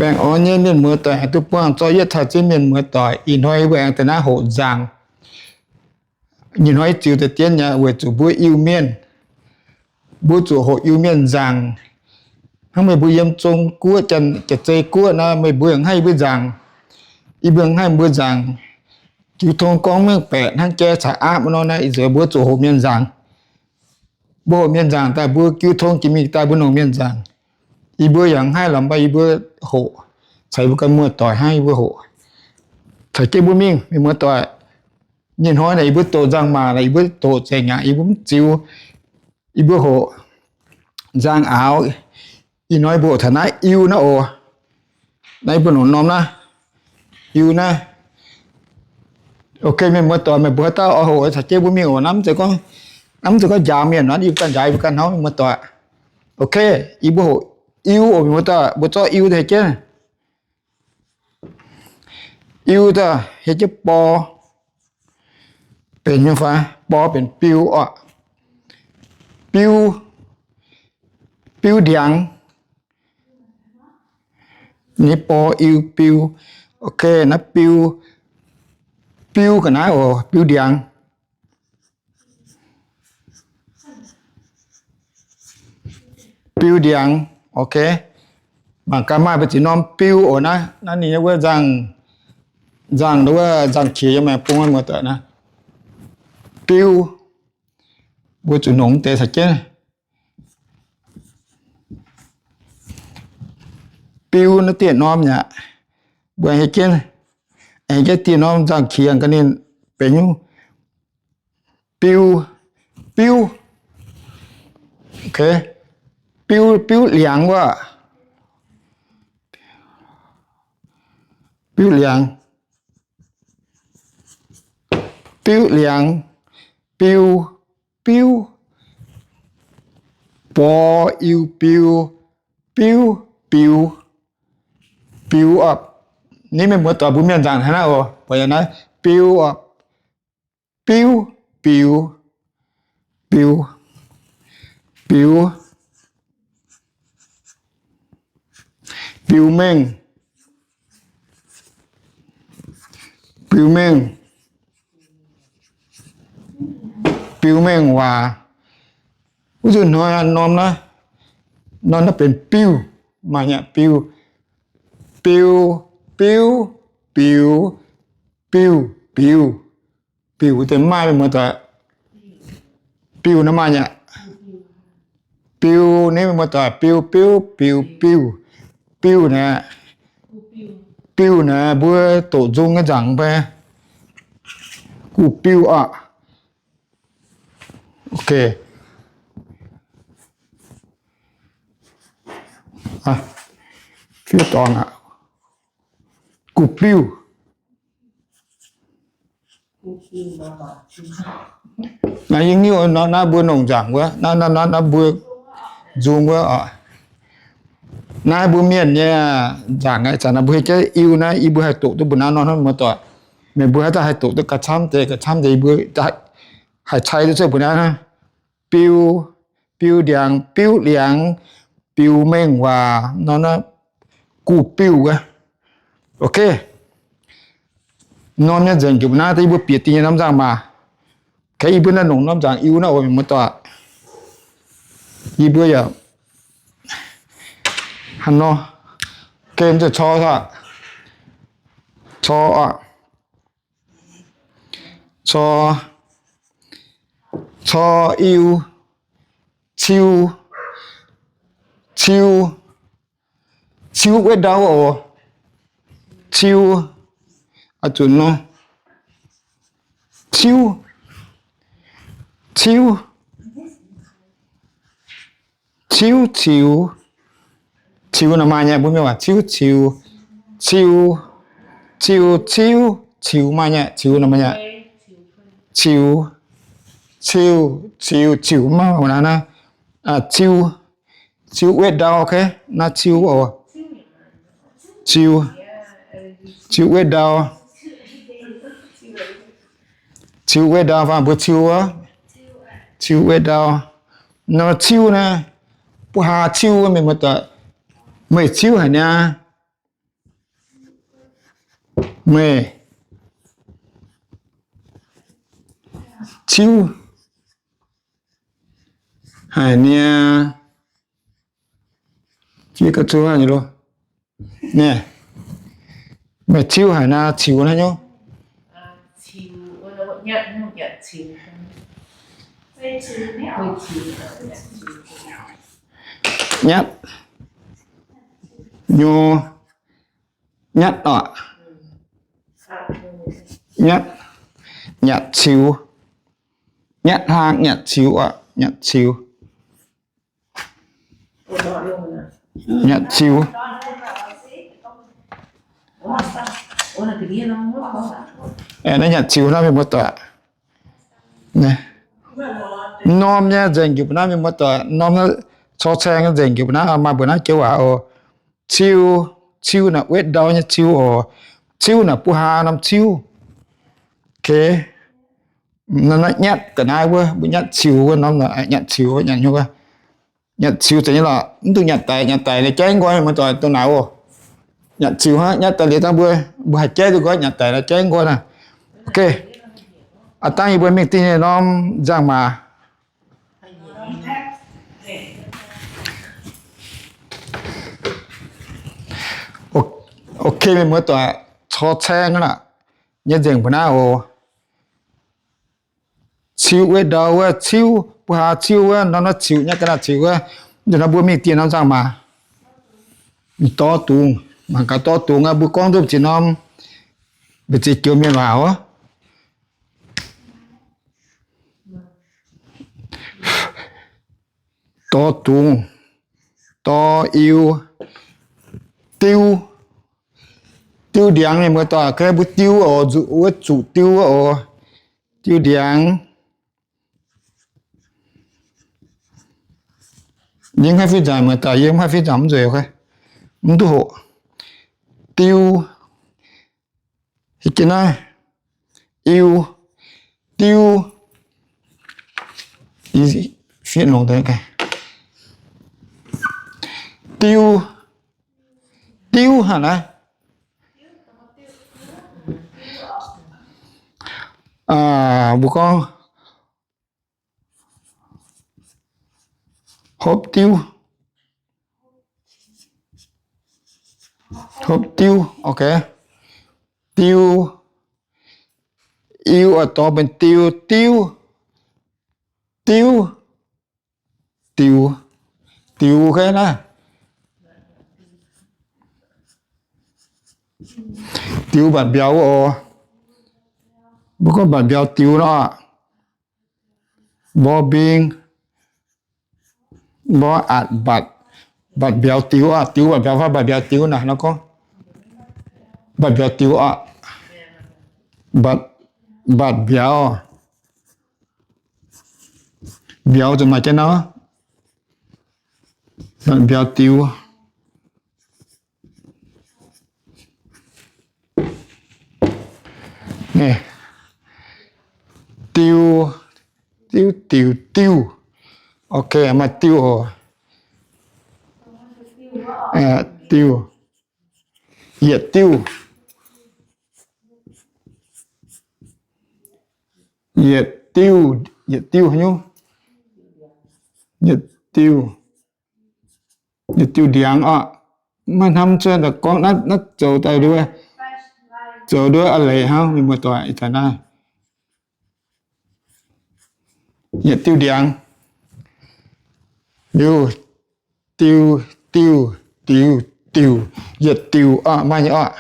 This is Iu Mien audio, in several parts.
Baengh orn nyei mienh muoz doic, duqv buangh zorqv yietv caux jienv mienh muoz doic. Ih hnoi mbuo aengx daaih naaiv hoqc nzangc. Ih hnoi ziux deix dien yaac weic zuqc mbuo Iu-Mienh, mbuo zuqc hoqc Iu-Mienh nzangc. Hnangv meih mbuo yiem Zong Guoqv, Janx-Zei Guoqv nor, meih mbuo yaac haih mbuo nzangc. Yie mbuo haih mbuo nzangc. Jiu tong gorngv mengh baeqc hnangv jai caux aapv nor naaiv, ih zanc mbuo zuqc hoqc mienh nzangc. Mbuo hoqc mienh nzangc daaih, mbuo jiu tong jiex mingh daaih mbuo longc mienh nzangc. Yie mbuo yaac haih lorqc, mv baac yie mbuo hoqc caux yie mbuo ganh muoz-doic hnangv, yie mbuo hoqc caux jienv mbuo mingh, mienh muoz-doic. Nyei hnoi naaic yie mbuo doqc nzangc-maac naaic, yie mbuo doqc zengc aqv, yie mbuo mv ziux. Yie mbuo hoqc nzangc-aaux. Ih hnoi mbuo hoqc taux naaiv Iu naaiv oc. Naaiv yie mbuo longc norm naaiv Iu naaiv. Ok, mienh muoz-doic, meih mbuo haaix dauh oix hoqc caux jienv mbuo mingh oc. Naaiv mv zeiz gorngv, naaiv mv zeiz gorngv njaaux mienh, naaiv yie mbuo ganh njaaux yie mbuo ganh hnangv, mienh muoz-doic. Ok, yie mbuo hoqc Iu oc, mienh muoz-doic, mbuo zorqv Iu daaih jienv. Iu daaih hietv jienv bor, benx nyei fai? Bor benx biu oc. Biu, biu ndiangx. Ni bor iu biu. Ok, naaiv biu, biu ga'naaiv oc, biu ndiangx. Biu ndiangx, ok. Mangc gaax maaih mbuo ziex norm biu oc. Naaiv, naaiv ninh nyei wuov nzangc, nzangc wuov nzangc-qiex yiem maengx bung wuov muoz-doic naaiv. Biu, mbuo zuqc nongc deix caux jienv. Biu naaiv dieh norm yaac mbuo aengx hietv jienv, aengx jienv dieh norm nzangc-qiex ga'naaiv ninh benx nyungc. Biu, biu, ok. Biu, biu liangx wuov. Biu liangx, biu liangx, biu, biu, bor iu biu, biu, biu, biu oc. Ni mienh muoz-doic mbuo mienh nzangc hnangv naaiv oc. Buatc yaac naaiv biu oc. Biu, biux, biux, biux, biux mengh, biux mengh, biux mengh waac. Wuov nzunc hnoi norm naaiv, norm naaiv benx biuh, maaih nyei biuh, biuh, biuv, biux, biuh, biuh. Biuh wuov deix maaih mienh muoz-doic. Biuh naaiv maaih nyei. Biuh naaiv mienh muoz-doic, biuh, biuv, biux, biuh. Biuh naaiv, biuh naaiv mbuo doqc nzung nyei nzaangc mv bei. Guv biuh oc. Ok. Fiev dorngx aqv. Guv biuh. Naaiv yie nyungc naaiv mbuo nongc nzaangc wuov, naaiv, naaiv, naaiv mbuo nzung wuov oc. Naaiv mbuo mienh nyei nzaangc aqv. Zanc naaiv mbuo hietv jienv iu naaiv, yie mbuo haih doqc duqv mbuo naaiv nor hnangv muoz-doic. Meih mbuo haaix dauh haih doqc duqv ga'camv deix, ga'camv deix yie mbuo haih cai duqv cuotv mbuo naaiv hnangv. Biu, biu ndiangx, biuv liangx, biux mengh waac nor naaiv, guv biuh wuov. Ok. Norm nyei nzengc jiex mbuo naaiv, yie mbuo bieqc dingh nyei norm nzaangc maah. Kengx yie mbuo naaiv nongc norm nzaangc iu naaiv oc, mienh muoz-doic. Yie mbuo yaac hnangv nor. Ok, mv zeiz cor, cor, cor, cor iu, ciu, ciu, ciu wetv ndau oc. Ciu, a zunc nor. Ciu, ciu, ciu, ciu. Ciu naaiv maaih nyei, mbuo mienh waac ciu, ciu, ciu, ciu, ciu, ciu maaih nyei, ciu naaiv maaih nyei. Ciu, ciu, ciu, ciu maaih naaiv, naaiv. Ciu, ciu wetv ndau, ok. Naaiv ciu oc. Ciu, ciu wetv ndau. Ciu wetv ndau, faanh mbuo ciu wuov. Ciu wetv ndau. Nor ciu naaiv, mbuo haa ciu wuov, mienh muoz-doic, meih ciu haic niaa. Meih ciuv haic niaa. Jiex ga'zuov nyei lo. Naaiv, meih ciuv haic naaiv, ciux naaiv nyungc. Nyatv, nyo, nyatv oc. Nyatv, nyatc ciux. Nyatv hlang nyatc ciux oc, nyatc ciux. Nyatc ciux. Aeqv, naaiv nyatc ciux naaiv mienh muoz-doic. Norm nyei nzengc njiec mbuo naaiv mienh muoz-doic, norm naaiv cor caeng nzengc njiec mbuo naaiv, maaih mbuo naaiv joux waac oc. Ciu, ciu naaic wetv ndau nyei ciu oc. Ciuv naaic buo haa norm ciuv. Okay. Naaiv nyatv ga'naaiv wuov, mbuo nyatv ciux wuov norm, nyatv ciux wuov, nyatv nyungc wuov. Nyatc ciux zeiz nyei lorqc, mv dungx nyatc daic, nyatc daic naaiv jaiv nqoi, mienh muoz-doic dongh naaic oc. Nyatc ciux hnangv, nyatv daaih liuz dangh mbuo, mbuo haih jaiv duqv nqoi, nyatc daic naaiv jaiv nqoi naaic. Okay. Aa dangh yie mbuo mingh dingh nyei norm nzangc-maac. Okay, mienh muoz-doic, cor caeng aqv, nyei nzengc mbuo naaiv oc. Ciuv wuov ndau wuov, ciuv, buo haa ciuv wuov, norm naaiv ciuv, nyatv ga'naaiv ciuv wuov. Nzunc naaiv mbuo mingh diex norm nzangc-maac. Dorv dungz, mangc gaax dorv dungz aqv, mbuo gorngv duqv mbu'ziex norm, mbu'ziex joux mienh waac oc. Dorv dungz, dorv iu, diuv, diuv ndiangx, mienh muoz-doic, mbuo diuv oc, nzuqc wuov zuqc diuv oc, diuv ndiangx. Yie mv haih fih nzangc, mienh muoz-doic, yie mv haih fih nzangc, mv nzueic, mv duqv hoqc. Diuv, hiuv jienv naaiv, iu, diuv, fiev longx deix, diuv, diuv hnangv naaiv. Mbuo gorngv hopv diuv, hopv diuv, ok. Diuv, iu oix dorh benx diuv, diuv, diuv, diuv, diuv, ok naaiv. Diuv mbatc mbiauz oc. Mbuo gorngv mbatc mbiauz diuv nor. Mborqv mbing, mborqv atc mbatc, mbatc mbiauz diuv oc. Diuv mbatc mbiauz fai mbatc mbiauz diuv naaic nor gorngv mbatc mbiauz diuv oc. Mbatc, mbatc mbiauz, mbiauz zuqc maaih jienv nor, mbatc mbiauz diuv. Diuv, diuv, diuc, diuv. Ok, maaih diuv oc. Diuv, yietc diuv. Yietc diuv, yietc diuv haaix nyungc? Yietc diuv, yietc diuv ndiangx oc. Maiv hnamv cuotv gorngv naaiv, naaiv zoux daaih, zoux nduov a'leiz hnangv, mienh muoz-doic, ih zanc naaiv. Yietc diuv ndiangx. Liuz, diuv, diuv, diuv, diuc, yietc diuv oc, maaih nyei oc.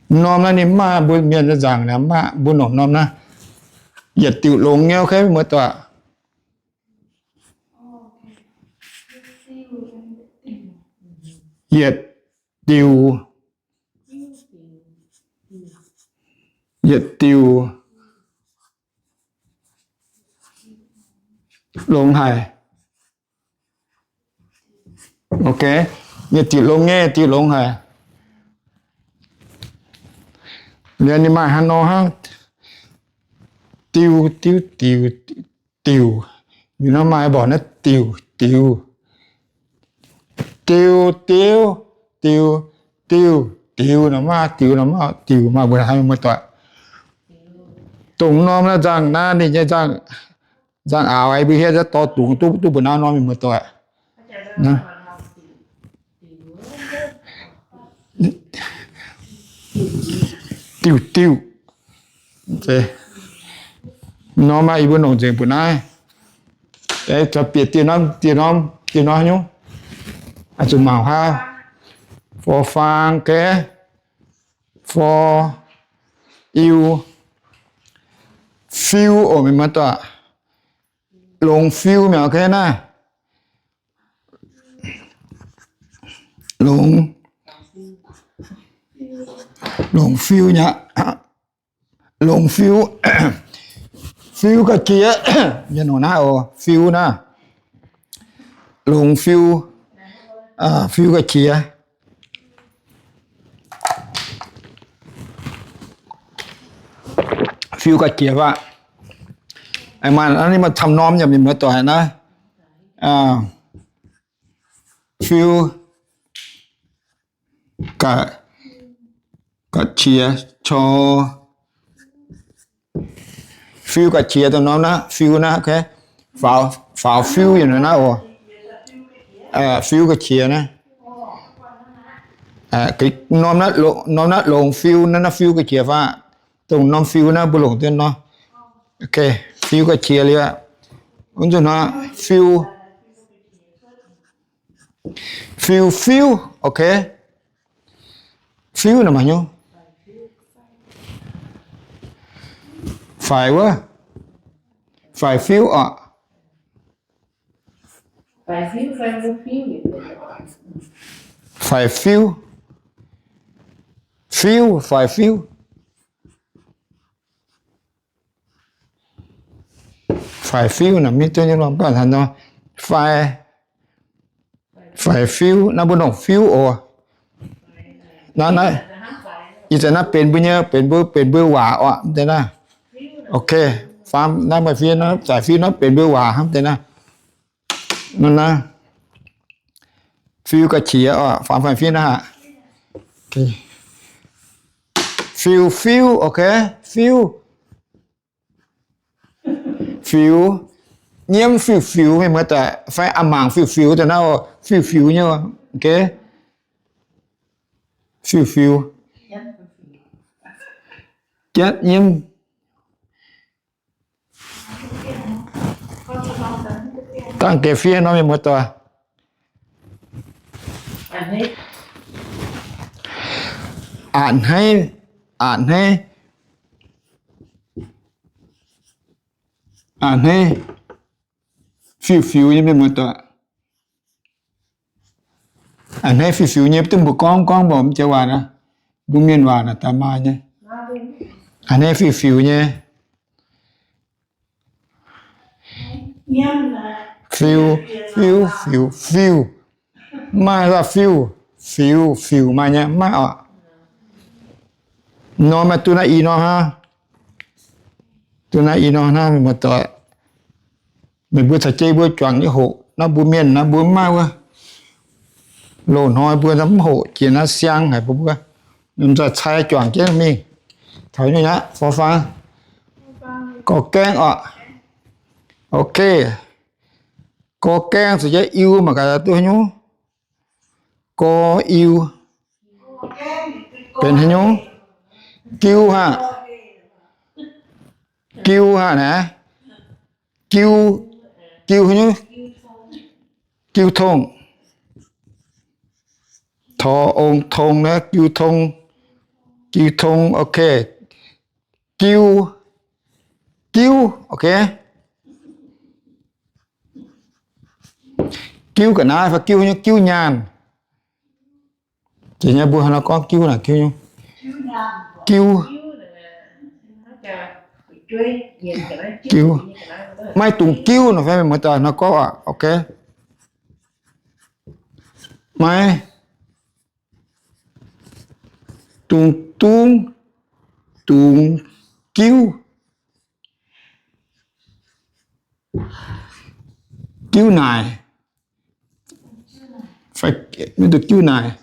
Norm naaiv ninh maaih mbuo mienh nzaangc naaiv, maaih mbuo longc norm naaiv. Yietc diuv longx nyei, ok, mienh muoz-doic. Yietc diuv, yietc diuv longx haic. Ok, yietc diuv longx nyei, diuv longx haic. Liuz ninh maaih haaix nor hnangv? Diuv, diuv, diuc, diuv. Liuz nor maaih mborqc naaiv diuv, diuv. Diuv, diuv, diuh, diuh, diuh nor maah, diuh nor maah, diuh maah, mbuo hnamv mienh muoz-doic. Dongh norm naaiv nzangc naaiv ninh nyei nzangc, nzangc aaux mbuo hietv daaih dorh dungz duqv, duqv mbuo naaiv norm mienh muoz-doic. Diuh diuh. Norm maah, yie mbuo longc nzengc mbuo naaiv. Caux bieqc diuh norm, diuh norm, diuh norm nyungc. Zuqc mangc haav. For faang, okay. For iu. Fiu oc, mienh muoz-doic. Longx fiu mi'aqv, okay naaiv. Longx, longx fiu nyei. Longx fiu. Fiu ga'qiex. Yie nongc naaiv oc, fiu naaiv. Longx fiu. Fiu ga'qiex. Fiu ga'qiex aqv. Maaih ninh maaih camv norm yaac mienh muoz-doic naaiv. Fiu ga'qiex, cor. Fiu ga'qiex dongh norm naaiv, fiu naaiv, okay. Faaux, faaux fiu yiem naaiv oc. Fiu ga'qiex naaiv. Norm naaiv longx fiu naaiv, naaiv fiu ga'qiex fai? Dongh norm fiu naaiv mbuo longc dien nor. Okay, fiu ga'qiex liuz aqv. Wuov nzunc nor, fiu, fiu, fiu, okay. Fiu naaiv maaih nyungc. Faix wuov. Faix fiu oc. Faix fiu. Fiu, faix fiu. Faix fiu naaic mingh duqv nyei lorqc, mv baac hnangv nor, faix, faix fiu, naaiv mbuo longc fiu oc. Naaiv, naaiv, ih zanc naaiv benx mbuo nyei, benx mbuo, benx mbuo waac oc, deix naaiv. Ok, faam naaiv maaih fiu, faix fiu naaiv benx mbuo waac hnangv deix naaiv. Naaiv, naaiv. Fiu ga'qiex oc, faam faix fiu naaiv. Fiu, fiu, ok, fiu. Fiuv. Nyiemv fiuv-fiuv mienh muoz-doic fai a'mangc fiuv-fiuv daaih naaiv, fiuv-fiuv nyei. Ok. Fiuv-fiuv. Jatv nyiemv. Dangh geh fiev nor mienh muoz-doic. A'hneiv, a'hneiv, a'hneiv fiuv-fiuv nyei mienh muoz-doic. A'hneiv fiuv-fiuv nyei, duqv mbuo gorngv gorngv mbuo m'jangc waac naaic, mbuo mienh waac naaic daaih maaih nyei. A'hneiv fiuv-fiuv nyei. Fiuv, fiuv, fiuv, fiuv. Maaih la'fiuv, fiuv, fiuv maaih nyei, maaih oc. Nor maaih duqv naaiv i nor hnangv. Duqv naaiv i nor hnangv mienh muoz-doic. Meih mbuo caux jienv mbuo juangc nyei hoqc, naaiv mbuo mienh naaiv mbuo mv maaih wuov. Loz-hnoi mbuo mv hoqc jiex naaiv siang haic mbuo mbuo. M'daaih cai juangc jienv mingh. Taux nyei aqv, for fang. Gor gaengh oc. Ok. Gor gaengh caux jienv iu mangc gaax duqv haaix nyungc. Gor iu. Benx haaix nyungc? Giu haic. Giu haic naaic. Giu, giu haaix nyungc? Giu tong. Tor ong tong naaiv, giu tong. Giu tong, ok. Giu, giu, ok. Giu ga'naaiv fai giu haaix nyungc? Giu nyaanh. Jiex nyei mbuo haaix nor gorngv giu naaic, giu nyungc? Giu. Giu. Maiv dungx giu nor fai mienh muoz doic nor gorngv oc, ok. Maiv dungx, dungx, dungx giu. Giu naaic. Fai maiv dungx giu naaic.